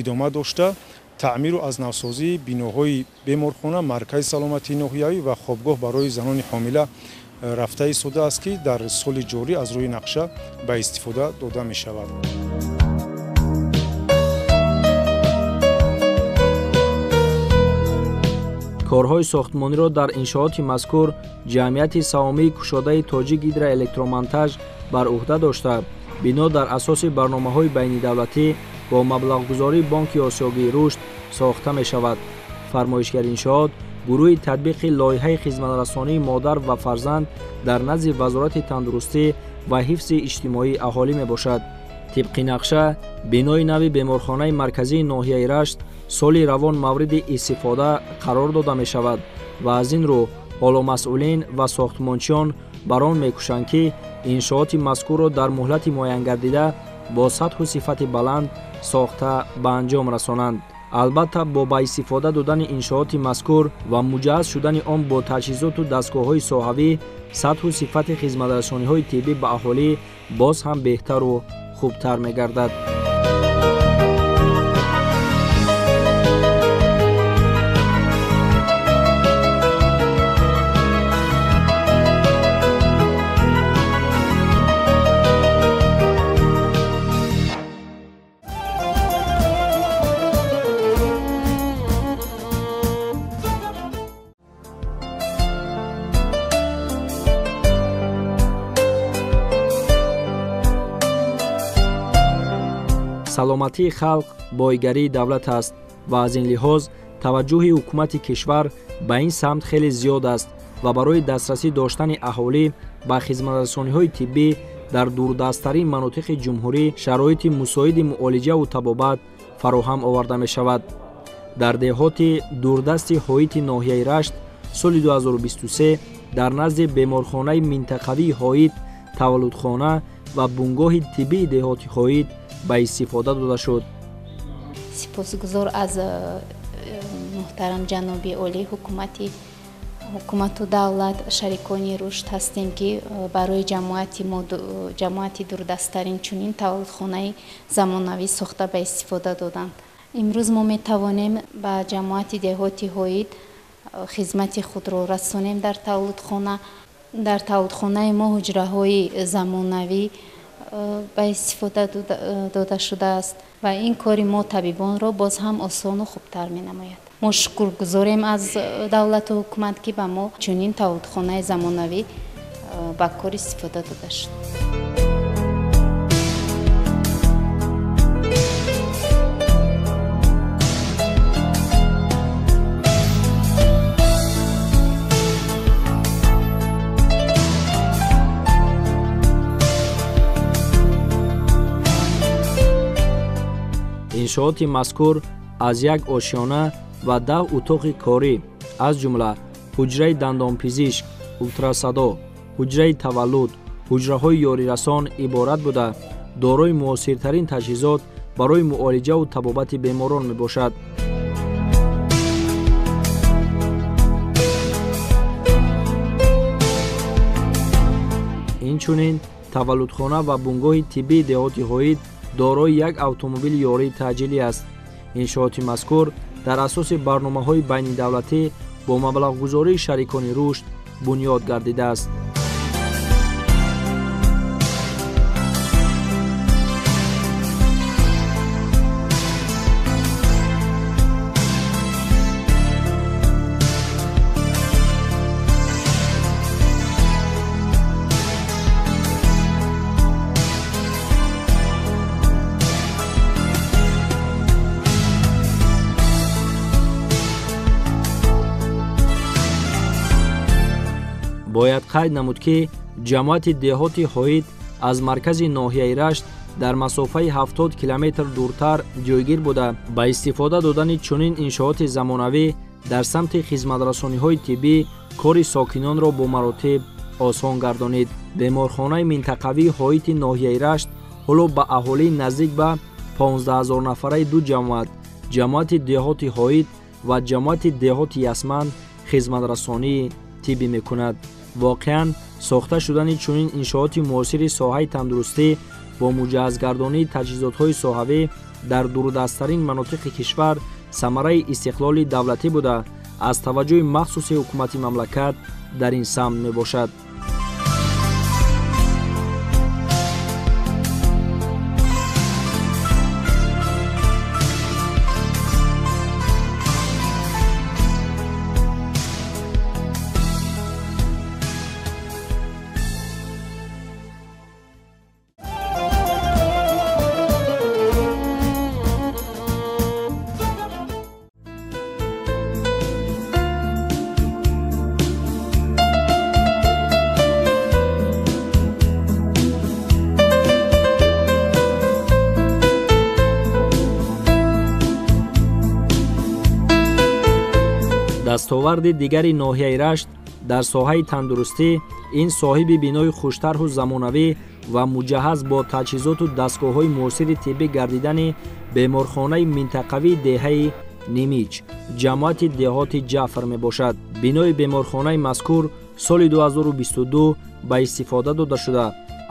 идома дошта, таъмиру аз навсозии биноҳои беморхона, маркази саломатии ноҳиявӣ ва хобгоҳ барои занони ҳомила рафта истодааст, ки дар соли ҷорӣ аз рӯи нақша ба истифода дода мешавад. Корҳои сохтмониро дар иншооти мазкур ҷамъияти саҳомии кушодаи Тоҷик Гидроэлектромонтаж бар ӯҳда дошта, бино дар асоси барномаҳои байнидавлатӣ бо маблағгузории Бонки Осиёгии рушд сохта мешавад. Фармоишгари иншоот гурӯҳи татбиқи лоиҳаи хизматрасонии модар ва фарзанд дар назди Вазорати тандурустӣ ва ҳифзи иҷтимоии аҳолӣ мебошад. Тибқи нақша, бинои нави беморхонаи марказии ноҳияи Рашт соли равон мавриди истифода қарор дода мешавад ва аз ин рӯ ҳоло масъулин ва сохтмончиён бар он мекӯшанд, ки иншооти мазкурро дар муҳлати муайянгардида бо сатҳу сифати баланд сохта ба анҷом расонанд. Албатта, бо ба истифода додани иншооти мазкур ва муҷаҳҳаз шудани он бо таҷҳизоту дастгоҳҳои соҳавӣ, сатҳу сифати хизматрасониҳои тиббӣ ба аҳолӣ боз ҳам беҳтару хубтар мегардад. Саломатии халқ бойгарии давлат аст ва аз ин лиҳоз таваҷҷӯҳи ҳукумати кишвар ба ин самт хеле зиёд аст ва барои дастрасӣ доштани аҳолӣ ба хизматрасониҳои тиббӣ дар дурдасттарин манотиқи ҷумҳурӣ шароити мусоиди муолиҷаву табобат фароҳам оварда мешавад. Дар деҳоти дурдасти Ҳоити ноҳияи Рашт соли 2023 дар назди беморхонаи минтақавии Ҳоит таваллудхона ва бунгоҳи тиббии деҳоти Ҳоит ба истифода дода шуд. Сипосгузор аз муҳтарам ҷаноби олӣ ҳукумату давлат, шарикони рушд ҳастем, ки барои ҷамоати дурдасттарин чунин таваллудхонаи замонавӣ сохта ба истифода доданд. Имрӯз мо метавонем ба ҷамоати деҳоти Ҳоит хизмати худро расонем дар таваллудхона. Дар таваллудхонаи мо ҳуҷраҳои замонавӣ ба истифода дода шудааст ва ин кори мо табибонро боз ҳам осону хубтар менамояд. Мо шукргузорем аз давлату ҳукумат, ки ба мо чунин таваллудхонаи замонавӣ ба кор истифода дода шуд. Иншооти мазкур аз як ошёна ва 10 утоқи корӣ, аз ҷумла ҳуҷраи дандонпизишк, ултрасадо, ҳуҷраи таваллуд, ҳуҷраҳои ёрирасон иборат буда, дорои муосиртарин таҷҳизот барои муолиҷаву табобати беморон мебошад. Инчунин таваллудхона ва бунгоҳи тиббии деҳоти Ҳоит дорои як автомобили ёрии таъҷилӣ аст. Иншооти мазкур дар асоси барномаҳои байнидавлатӣ бо маблағгузории шарикони рушд бунёд гардидааст. Бояд қайд намуд, ки ҷамоати деҳоти Ҳоит аз маркази ноҳияи Рашт дар масофаи 70 километр дуртар ҷойгир буда, ба истифода додани чунин иншооти замонавӣ дар самти хизматрасониҳои тиббӣ кори сокинонро бо маротиб осон гардонид. Беморхонаи минтақавии ҳоити ноҳияи Рашт ҳоло ба аҳолии наздик ба 15 000 нафараи ду ҷамоат, ҷамоати деҳоти Ҳоит ва ҷамоати деҳоти Ясман хизматрасонии тиббӣ мекунад. Воқеан, сохта шудани чунин иншооти муосири соҳаи тандурустӣ бо муҷаҳҳазгардонии таҷҳизотҳои соҳавӣ дар дурдасттарин манотиқи кишвар самараи истиқлоли давлатӣ буда, аз таваҷҷӯҳи махсуси ҳукумати мамлакат дар ин самт мебошад. Дастоварди дигари ноҳияи Рашт дар соҳаи тандурустӣ ин соҳиби бинои хуштарҳу замонавӣ ва муҷаҳҳаз бо таҷҳизоту дастгоҳҳои муосири тиббӣ гардидани беморхонаи минтақавии деҳаи Нимич, ҷамоати деҳоти Ҷафр мебошад. Бинои беморхонаи мазкур соли 2022 ба истифода дода шуда,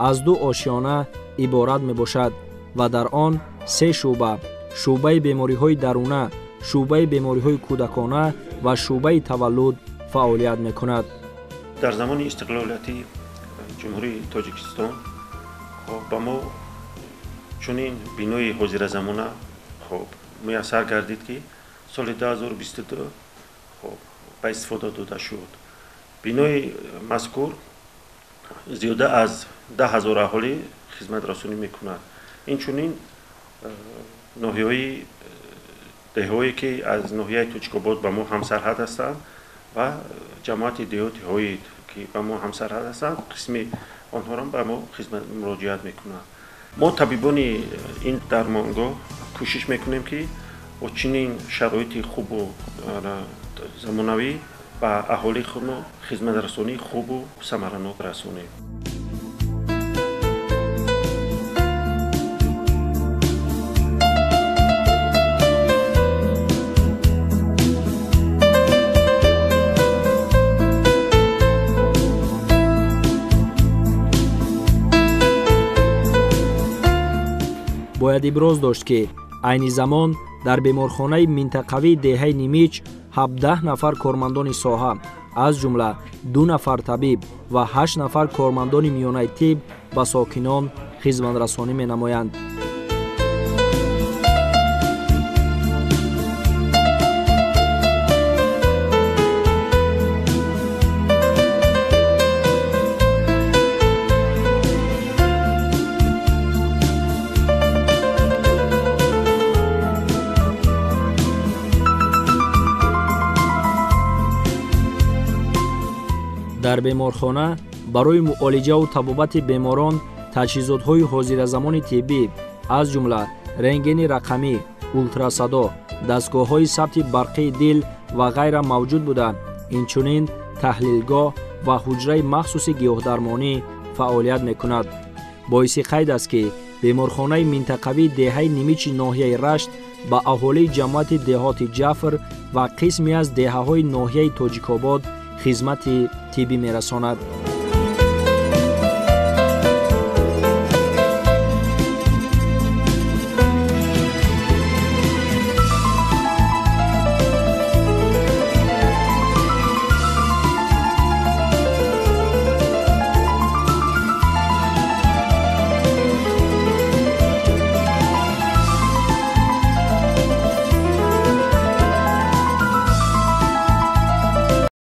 аз ду ошиёна иборат мебошад ва дар он се шӯъба: шӯъбаи бемориҳои даруна, шӯъбаи бемориҳои кӯдакона ва шӯъбаи таваллуд фаъолият мекунад. Дар замони истиқлолияти Ҷумҳурии Тоҷикистон ба мо чунин бинои ҳозиразамона муяссар гардид, ки соли 2022 ба истифода дода шуд. Бинои мазкур зиёда аз 10 000 аҳолӣ хизматрасонӣ мекунад. Инчунин ноҳияҳои деҳҳое ки аз ноҳияи Тоҷикобод ба мо ҳамсарҳад ҳастанд ва ҷамоати деҳоти Ҳоит ки ба мо ҳамсарҳад ҳастанд, қисми онҳоро ба мо хизмат муроҷиат мекунанд. Мо табибони ин дармонгоҳ кӯшиш мекунем, ки бо чунин шароити хубу замонавӣ ба аҳолии худмо хизматрасонии хубу самаранок расонем. Бояд иброз дошт, ки айни замон дар беморхонаи минтақавии деҳаи Нимич 17 нафар кормандони соҳа, аз ҷумла 2 нафар табиб ва 8 нафар кормандони миёнаи тиб ба сокинон хизматрасонӣ менамоянд. Дар беморхона барои муолиҷаву табобати беморон таҷҳизотҳои ҳозиразамони тиббӣ, аз ҷумла рентгени рақамӣ, ултрасадо, дастгоҳҳои сабти барқии дил ва ғайра мавҷуд буда, инчунин таҳлилгоҳ ва ҳуҷраи махсуси гиёҳдармонӣ фаъолият мекунад. Боиси қайд аст, ки беморхонаи минтақавии деҳаи Нимичи ноҳияи Рашт ба аҳолии ҷамоати деҳоти Ҷафр ва қисме аз деҳаҳои ноҳияи Тоҷикобод хизмати тиббӣ мерасонад.